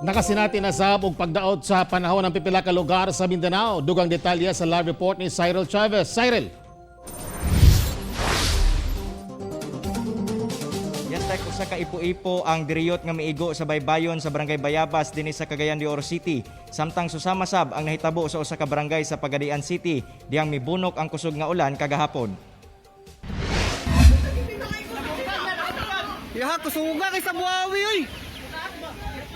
Nakasinati na sab og pagdaot sa panahon ng pipila ka lugar sa Mindanao. Dugang detalye sa live report ni Cyril Chavez. Cyril. Yes, Tek, usa ka ipo-ipo ang diriyot nga miigo sa baybayon sa Barangay Bayabas dinhi sa Cagayan de Oro City. Samtang susama sab ang nahitabo sa usa ka barangay sa Pagadian City, diyang mibunok ang kusog nga ulan kagahapon. Yaha, kusuga kay sa buhawi, oy!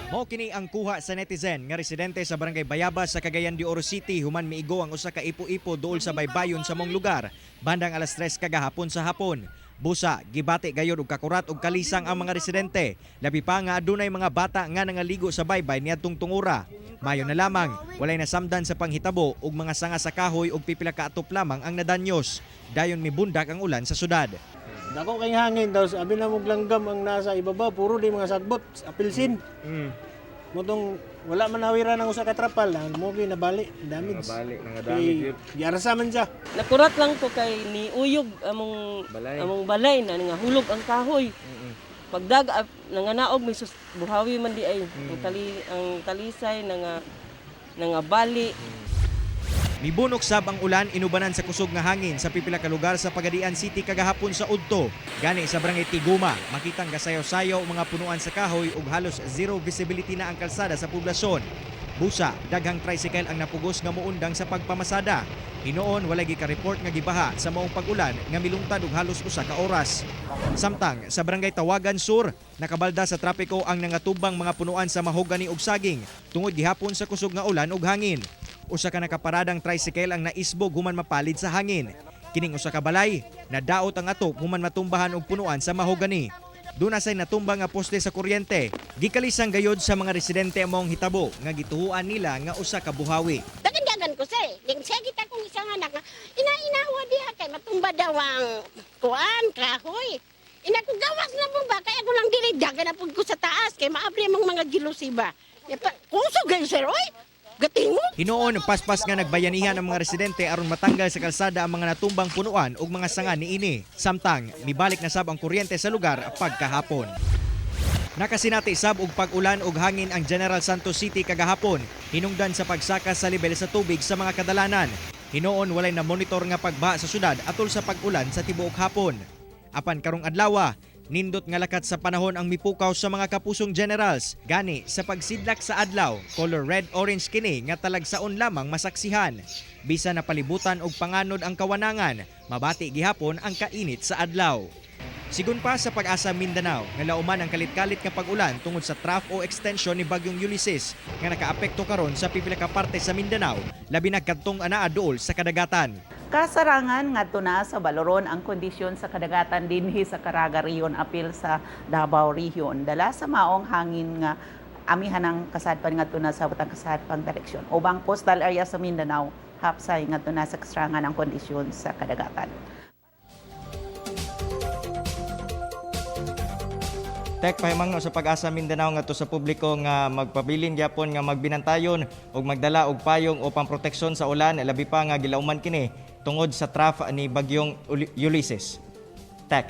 Mao kini ang kuha sa netizen nga residente sa Barangay Bayabas sa Cagayan de Oro City human miigo ang usa ka ipo-ipo duol sa baybayon sa mong lugar bandang alas 3 kagahapon sa hapon. Busa, gibati gayod og kakurat og kalisang ang mga residente. Labi pa nga adunay mga bata nga nangaligo sa baybay niadtong tungura. Mayo na lamang, walay nasamdan sa panghitabo og mga sanga sa kahoy og pipila ka atop lamang ang nadanyos. Dayon mibundak ang ulan sa syudad. Dako kay hangin daw abi na mong langgam ang nasa ibaba, puro di mga sagbot apilsin. Motong wala man nawira ng usa ka trapal, ang mo nabali, damage. Nabali, nga Kay damage. giarsa man siya. Nakurat lang ko kay ni uyog among Balay. among balay na nga hulog ang kahoy. Pagdag nanganaog may sus, buhawi man di ay ang tali ang talisay nga bali. Mibunok sab ang ulan inubanan sa kusog nga hangin sa pipila ka lugar sa Pagadian City kagahapon sa udto. Gani sa barangay Tiguma, makitang gasayaw-sayaw ang mga punuan sa kahoy ug halos zero visibility na ang kalsada sa poblasyon. Busa, daghang tricycle ang napugos nga muundang sa pagpamasada. Hinoon walay gika-report nga gibaha sa maong pag-ulan nga milungtad og halos usa ka oras. Samtang sa barangay Tawagan Sur, nakabalda sa trapiko ang nangatubang mga punuan sa mahogani ug saging tungod gihapon sa kusog nga ulan ug hangin. Usa ka nakaparadang tricycle ang naisbog human mapalid sa hangin. Kining usa ka balay, nadaot ang atop human matumbahan og punuan sa mahogani. Duna say natumba nga poste sa kuryente. Gikalisang gayod sa mga residente ang maong hitabo nga gituhuan nila nga usa ka buhawi. Dagan-dagan ko sir. Ning siya kita kong isang anak nga ina-inawa diha kay matumba daw ang kuan kahoy. Ina ko gawas na po ba kay ako lang dili dagan na pud ko sa taas kay maabri among mga jealousy ba. Ya, pa, kusog kayo sir oy. Gatingo. Hinoon, paspas nga nagbayanihan ang mga residente aron matanggal sa kalsada ang mga natumbang punuan ug mga sanga niini. Samtang, mibalik na sab ang kuryente sa lugar pagkahapon. Nakasinati sab og pag-ulan ug hangin ang General Santos City kagahapon, hinungdan sa pagsaka sa level sa tubig sa mga kadalanan. Hinoon, walay na monitor nga pagbaha sa syudad atol sa pag-ulan sa tibuok hapon. Apan karong adlaw, nindot nga lakat sa panahon ang mipukaw sa mga kapusong generals. Gani sa pagsidlak sa adlaw, color red orange kini nga talagsaon lamang masaksihan. Bisa napalibutan og panganod ang kawanangan, mabati gihapon ang kainit sa adlaw. Sigun pa sa Pag-asa Mindanao, nga lauman ang kalit-kalit nga pag-ulan tungod sa trough o extension ni Bagyong Ulysses nga nakaapekto karon sa pipila ka parte sa Mindanao, labi na kadtong anaa duol sa kadagatan. Kasarangan ngadto na sa Baloron ang kondisyon sa kadagatan dinhi sa Caraga Region apil sa Davao Region. Dala sa maong hangin nga amihan ang kasadpan ngadto na sa batang kasadpang direksyon. Ubang coastal area sa Mindanao hapsay ngadto na sa kasarangan ang kondisyon sa kadagatan. Tek, pahimangno sa Pag-asa Mindanao ngadto sa publiko nga magpabilin gyapon nga magbinantayon ug magdala og payong o pamproteksyon sa ulan, labi pa nga gilauman kini tungod sa trough ni Bagyong Ulysses. Tek.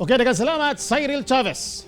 Okay, daghang salamat, Cyril Chavez.